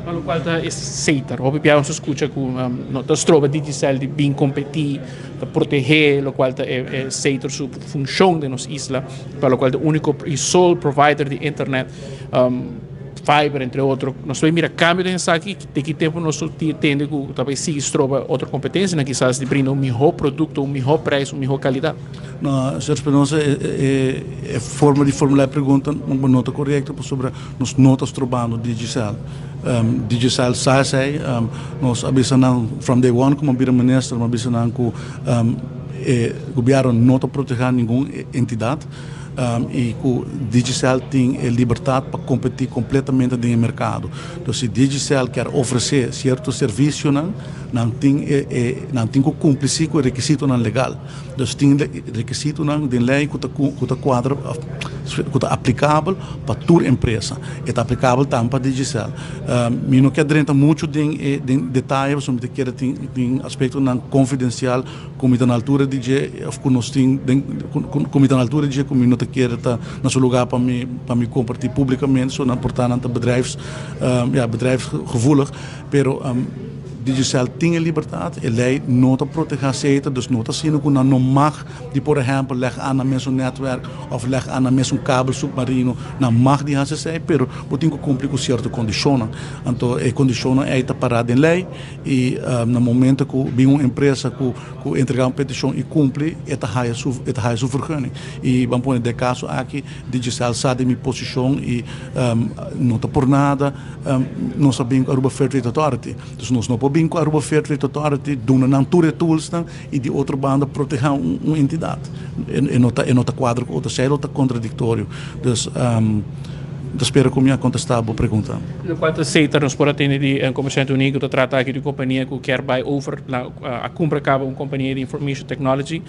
Pa lokual ta e Setar, hopi bia nos a skucha ku no ta stroba Digicel di bin kompetí, ta protehé lokual ta e Setar su funshon den nos isla, pa lokual ta e úniko i sol provider di internet, fiber entre otro. Nos ta bai mira kambio den esaki, den ki tempu nos lo tende ku ta bai sigui stroba otro kompetensianan kisas di brinda un mihó produkto, un mihó preis, un mihó kalidat. No, señor Espinosa, e forma di formula e pregunta no ta korekto pasobra nos no ta strobando Digicel. Digicel sa esei, nos a bisa nan from day one ku mi a bira minister, mi a bisa nan ku e gobièrnu no ta protegá ningun entidat i ku Digicel tin e libertat pa kompetí kompletamente den e merkado. Entonces si Digicel kier ofresé sierto servisionan, nan tin e nan tin ku kumpli si ku e rekisitonan legal. Dus tin rekisitonan den lei ku ta ku ta kuadra ku ta aplikabel pa tur empresa. E ta aplikabel tambe pa Digicel. Mi no ke drenta muchu den e den detaye pasobra mi ta kere tin tin aspektonan konfidensial ku mi ta na altura di dje òf ku nos tin den ku mi ta na altura di dje ku mi no ta kere ta na su lugá pa mi pa mi kompartí públikamente. So nan por ta nan ta bedrijfs ya bedrijfsgevoelig pero. Digicel tin e libertad, e ley no ta proteha Setar, dus no ta asina cu nan no mag di por ehempel leg aan nan mesun netwerk of leg aan nan mesun kabel submarino, nan mag di haci esey, pero bo tin cu cumpli cu cierto condicionnan. Anto e condicionnan ey ta para den ley y na momento cu bin un empresa cu cu entrega un peticion y cumpli e ta haya su e ta haya su vergunning. Y ban pone den caso aki Digicel sa di mi posicion y no ta por nada. Nos a bin ku Aruba Fair Trade Authority. Dus nos no por bin ku Aruba Fair Trade Authority, duna nan tur e toolsnan i di otro banda protehá un entidat. E no ta e no ta kuadra ku otro, esei lo ta kontradiktorio. Dus mi ta spera ku mi a kontestá bo pregunta. Lokual ta Setar nos por a tende di Komersiante Uní ku ta trata aki di un kompania ku kier bai over na a kumpra kaba un kompania di information technology.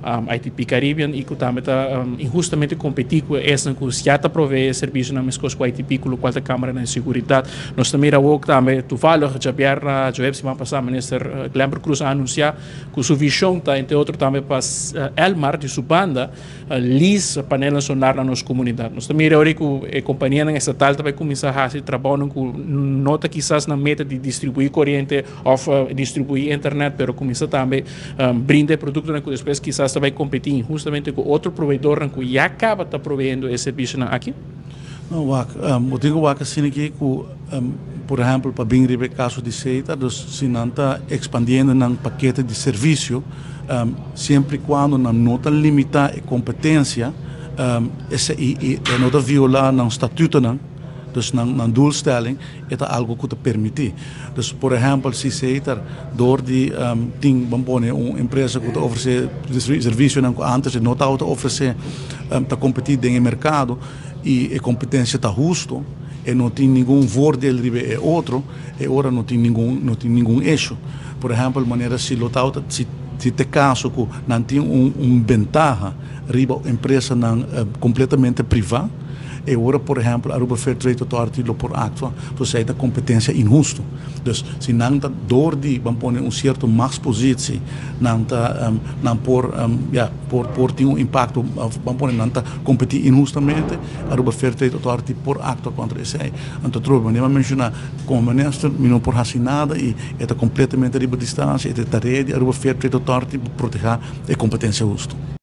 ITP Caribbean y cu tambe ta inhustamente competi cu esnan cu ya ta provee servicionan mescos cu ITP cu locual ta cameranan di seguridad. Nos ta mira awor tambe toevallig djabièrna djaweps siman pasa Minister Glenbert Croes a anuncia cu su vision ta entre otro tambe pa Elmar di su banda lease panelnan solar na nos comunidad. Nos ta mira awor cu e companianan estatal ta bay cuminsa haci trabaonan cu no ta kisas nan meta di distribui coriente of distribui internet pero cuminsa tambe Brinda e produktonan ku despues kisas ta bai kompetí inhustamente ku otro proveedornan ku ya kaba ta proveendo e servisionan aki? No, wak, bo tin ku wak asina aki ku, por ehèmpel, pa bin riba e kaso di Setar, dus si nan ta ekspandiendo nan pakete di servisio, siempre i kuando nan no ta limitá e kompetensia, esei i e no ta violá nan statutonan, dus nan doelstelling, E ta algo ku ta permití. Dus por ehèmpel si Setar dor di tin ban pone un empresa ku ta ofresé servisionan ku ántes e no tabata ofresé ta kompetí den e merkado i e kompetensia ta husto, e no tin ningun voordeel riba e otro, e ora no tin ningun no tin ningun issue. Por ehèmpel manera si lo tabata si si ta e kaso ku nan tin un un bentaha riba empresanan kompletamente privá, E ora por ehempel Aruba Fair Trade Authority lo por actua, pues esey ta competencia inhusto. Dus si nan ta door di ban pone un cierto machtspositie, nan ta nan por ya por por tin un impacto of ban pone nan ta competi inhustamente, Aruba Fair Trade Authority por actua contra esey. Anto trobe manera mi a menciona como minister mi no por haci nada y e ta completamente riba distancia, e ta e tarea di Aruba Fair Trade Authority pa proteha e competencia husto.